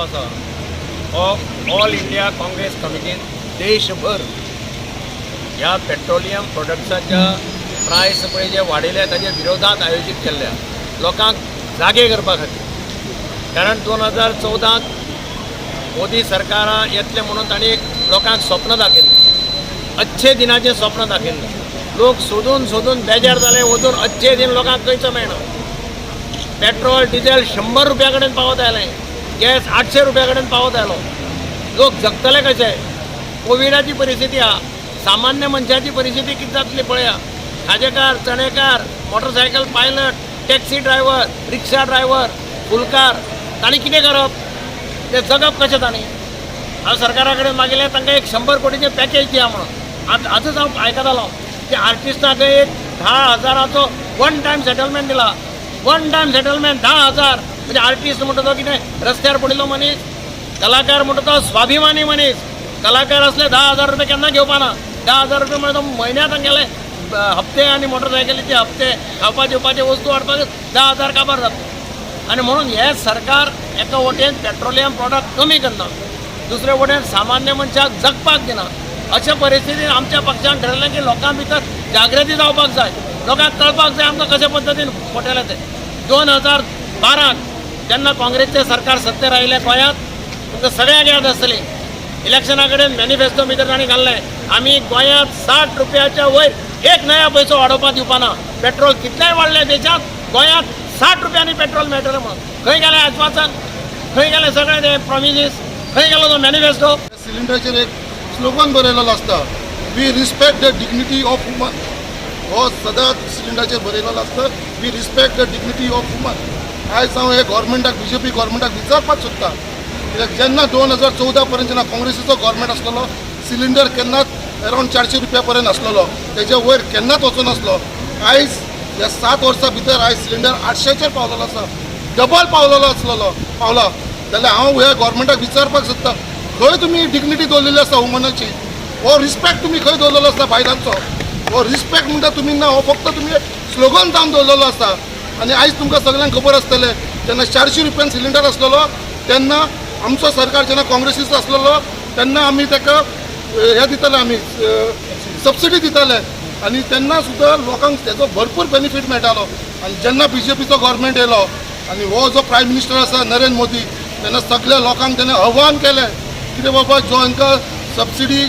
आसा हो all India Congress कमिटीन देशभर ह्या पेट्रोलियम प्रोडक्ट्साच्या प्रायस पळय जे वाडयले ताजे विरोधात आयोजीत केल्ले आहा, लोकांक जागे करपा खातीर. कारण 2014त मोदी सरकारां येतलें म्हणून तांणी एक लोकांक स्वप्न दाखयल्लें, अच्छे दिनाचें स्वप्न दाखयल्लें. लोक सोदून सोदून बेजार जाले, वचून अच्छे दिन लोकांक खंयचो मेळना. पेट्रोल डिझेल 100 रुपया कडेन पावत आयलें, गॅस 800 रुपया कडेन पावत आयलो. लोक जगतले कशे? कोविडाची परिस्थिती आहा, सामान्य मनशाची परिस्थिती कितें जातली पळया. खाजेकार, Chanekar, motorcycle pilot, taxi driver, rickshaw driver, फुलकार, तांणी कितें करप? ते जगप कशें तांणी? हांव सरकारा कडेन मागिल्लें तांकां एक 100 कोटीचें पॅकेज दिया म्हणून. आतां आजच हांव आयकतालो की आर्टिस्टाक एक 10,000चो वन टायम सेटलमेंट दिला. वन टायम सेटलमेंट 10,000 म्हणजे आर्टिस्ट म्हणटा तो कितें रस्त्यार पडिल्लो मनीस? कलाकार म्हणटा तो स्वाभिमानी मनीस. कलाकार असले 10,000 रुपये केन्ना घेवपा ना. 10,000 रुपये म्हणजे तो म्हयन्याक तांगेले हप्ते आनी मोटरसायकलीचे हप्ते, खावपा जेवपाचे वस्तू हाडपाक 10,000 काबार जाता. आनी म्हणून हें सरकार एका वटेन पेट्रोलियम प्रोडक्ट कमी करना, दुसरे वटेन सामान्य मनशाक जगपाक दिना. अशा परिस्थितीन आमच्या पक्षान ठरयलें की लोकां भितर जागृती जावपाक जाय, लोकांक कळपाक जाय आमकां कशे पद्दतीन फटयलें तें. 2012त जेन्ना काँग्रेसचें सरकार सत्तेर आयिल्लें गोंयांत, तुमकां सगळ्यांक याद आसतली, इलेक्शना कडेन मॅनिफेस्टो भितर तांणी घाल्लें, आमी गोंयांत 60 रुपयाच्या वयर एक नया पयसो वाडोवपाक दिवपा ना, पेट्रोल कितलेंय वाडलें देशांत, गोंयांत 60 रुपयांनी पेट्रोल मेळटलें म्हणून. खंय गेलें आश्वासन? खंय गेलें सगळें ते प्रॉमिसीस? खंय गेलो तो मॅनिफेस्टो? सिलिंडराचेर एक स्लोगन बरयलेलो आसता, "We respect the dignity of woman." हो सदांच सिलिंडराचेर बरयलेलो आसता, "We respect the dignity of woman." आयज हांव हे गव्हर्मेंटाक, बीजेपी गव्हर्मेंटाक विचारपाक सोदता, कित्याक जेन्ना 2014 पर्यंत जेन्ना काँग्रेसीचो गव्हर्मेंट आसलेलो, सिलिंडर केन्नाच अरावंड 400 रुपया पर्यंत आसलेलो, तेजे वयर केन्नाच वचनासलो. आयज ह्या 7 वर्सां भितर आयज सिलिंडर 800चेर पावलेलो आसा, डबल पावलेलो आसलेलो पावला. जाल्यार हांव ह्या गव्हर्मेंटाक विचारपाक सोदता, खंय तुमी डिग्निटी दवरलेली आसा वुमनाची? हो रिस्पेक्ट तुमी खंय दवरलेलो आसा बायलांचो? हो रिस्पेक्ट म्हणटा तुमी ना, हो फक्त तुमी स्लोगन जावन दवरलेलो आसा. आनी आयज तुमकां सगळ्यांक खबर आसतलें, जेन्ना 400 रुपयान सिलिंडर आसलेलो तेन्ना आमचो सरकार जेन्ना काँग्रेसीचो आसलेलो तेन्ना आमी ताका हें दिताले, आमी सबसिडी दिताले आनी तेन्ना सुद्दां लोकांक तेजो भरपूर बेनिफीट मेळटालो. आनी जेन्ना बीजेपीचो गव्हर्मेंट येयलो आनी हो जो प्रायम मिनिस्टर आसा नरेंद्र मोदी, तेन्ना सगळ्या लोकांक तेणें आव्हान केलें, कितें बाबा, जो हांकां सबसिडी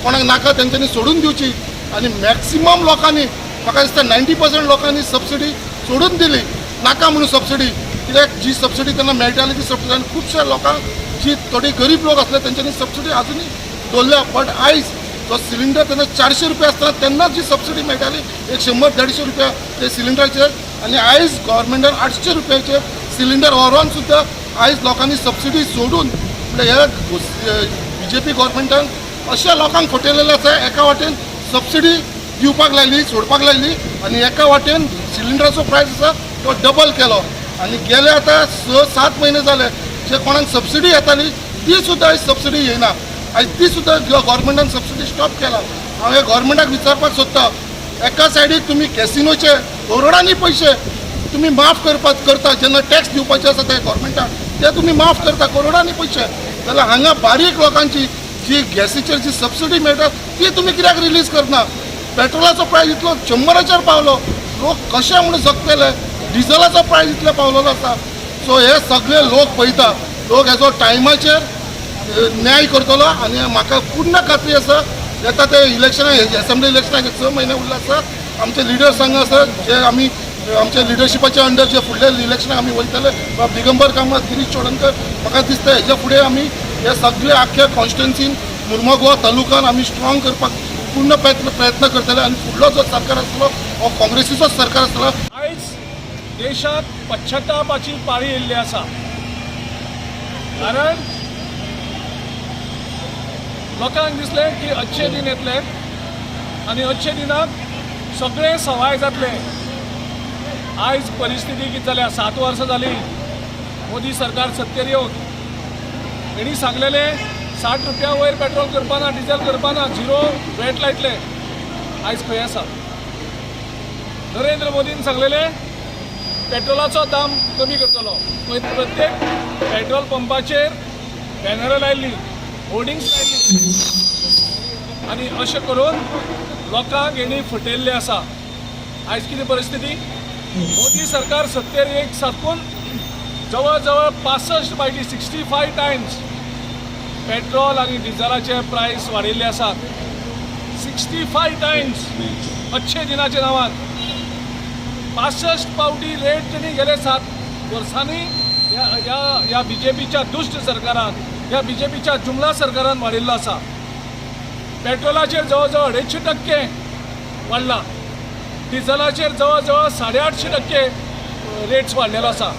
कोणाक नाका तेंच्यांनी सोडून दिवची. आनी मॅक्सिमम लोकांनी, म्हाका दिसता 90% लोकांनी सबसिडी सोडून दिली, नाका म्हणून सबसिडी. कित्याक जी सबसिडी त्यांना मेळटाली ती सबसिडी, आनी खुबश्या लोकांक जी थोडी गरीब लोक आसले तेंच्यांनी सबसिडी अजुनूय दवरल्या. बट आयज जो सिलिंडर तेन्ना 400 रुपया आसतना तेन्नाच जी सबसिडी मेळटाली एक 100 150 रुपया ते सिलिंडराचेर, आनी आयज गव्हर्मेंटान 800 रुपयाचेर सिलिंडर व्हरोन सुद्दां आयज लोकांनी सबसिडी सोडून, म्हणल्यार ह्या बीजेपी गव्हर्मेंटान अशा लोकांक फटयलेलें आसा. एका वाटेन सबसिडी दिवपाक लायली, सोडपाक लायली आनी एका वाटेन सिलिंडराचो प्रायस आसा तो डबल केलो. आनी गेले आतां 6-7 म्हयने जाले, जे कोणाक सबसिडी येताली ती सुद्दां आयज सबसिडी येयना. आयज ती सुद्दां गव्हर्मेंटान सबसिडी स्टॉप केला. हांव हे गव्हर्मेंटाक विचारपाक सोदता, एका सायडीक तुमी कॅसिनोचे करोडांनी पयशे तुमी माफ करपाक करता, जेन्ना टॅक्स दिवपाचे आसा ते गव्हर्मेंटाक ते तुमी माफ करता करोडांनी पयशे, जाल्यार हांगा बारीक लोकांची जी गॅसीचेर जी सबसिडी मेळटा ती तुमी कित्याक रिलीज करना? पेट्रोलाचो प्रायस इतलो 100चेर पावलो, लोक कशे म्हणून जगतले? डिझलाचो प्रायस इतलो पावलेलो आसा. सो हे सगळे लोक पळयता, लोक हेजो टायमाचेर न्याय करतलो. आनी म्हाका पूर्ण खात्री आसा, येता ते इलेक्शनाक, एसेंब्ली इलेक्शनाक 6 म्हयने उरले आसा, आमचे लिडर्स हांगा आसा, जे आमी आमच्या लिडरशिपाच्या अंडर जे फुडल्या इलेक्शनाक आमी वयतले, दिगंबर कामत, गिरीश चोडणकर, म्हाका दिसता हेज्या फुडें आमी हे सगळे आख्ख्या कॉन्स्टिट्युन्सीन, मुर्मगोवा तालुकान आमी स्ट्रॉंग करपाक पूर्ण प्रयत्न प्रयत्न करतले. आनी फुडलो जो सरकार आसतलो हो काँग्रेसीचोच सरकार आसतलो. आयज देशात पश्चातापाची पाळी येयल्ली आसा, कारण लोकांक दिसलें की अच्छे दिन येतले आनी अच्छे दिनाक सगळें सवाय जातलें. आयज परिस्थिती कितें जाल्या? 7 वर्सां जालीं मोदी सरकार सत्तेर येवन. हेणी सांगलेलें 60 रुपया वयर पेट्रोल करपाना, डिझेल करपाना, झिरो वेट लायतले. आयज खंय आसा? नरेंद्र मोदीन सांगलेलें पेट्रोलाचो दाम कमी करतलो, प्रत्येक पेट्रोल पंपाचेर बॅनरां लायल्ली, होर्डिंग्स लायल्ली आनी अशें करून लोकांक हेणी फटयल्लें आसा. आयज कितें परिस्थिती? मोदी सरकार सत्तेर एक साकून जवळ जवळ 65 फावटी, 65 टायम्स पेट्रोल आनी डिझलाचे प्रायस वाडिल्ले आसात. 65 टायम्स. अच्छे दिनाच्या नांवान 65 पावटी रेट तेणी गेले 7 वर्सांनी ह्या ह्या ह्या बीजेपीच्या दुश्ट सरकारान, ह्या बीजेपीच्या जुमला सरकारान वाडिल्लो आसा. पेट्रोलाचेर जवळ जवळ 250% वाडला, डिझलाचेर जवळ जवळ 850% रेट्स वाडलेलो आसा.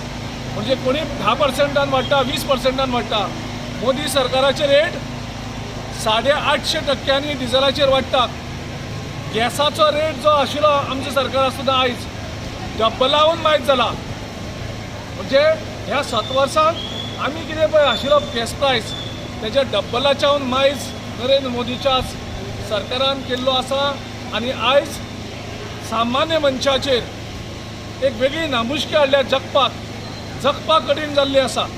म्हणजे कोणी 10 पर्संटान वाडटा, 20 पर्संटान वाडटा, मोदी सरकाराचे रेट 850 टक्क्यांनी डिझलाचेर वाडटा. गॅसाचो रेट जो आशिल्लो आमच्या सरकार आसतना, आयज डब्बलावून मायज जाला. म्हणजे ह्या 7 वर्सांत आमी कितें पळय आशिल्लो गॅस प्रायस, तेज्या डब्बलाच्याहून मायज नरेंद्र मोदीच्या सरकारान केल्लो आसा. आनी आयज सामान्य मनशाचेर एक वेगळी नामुष्की हाडल्या. जगपाक जगपाक कठीण जाल्ली आसा.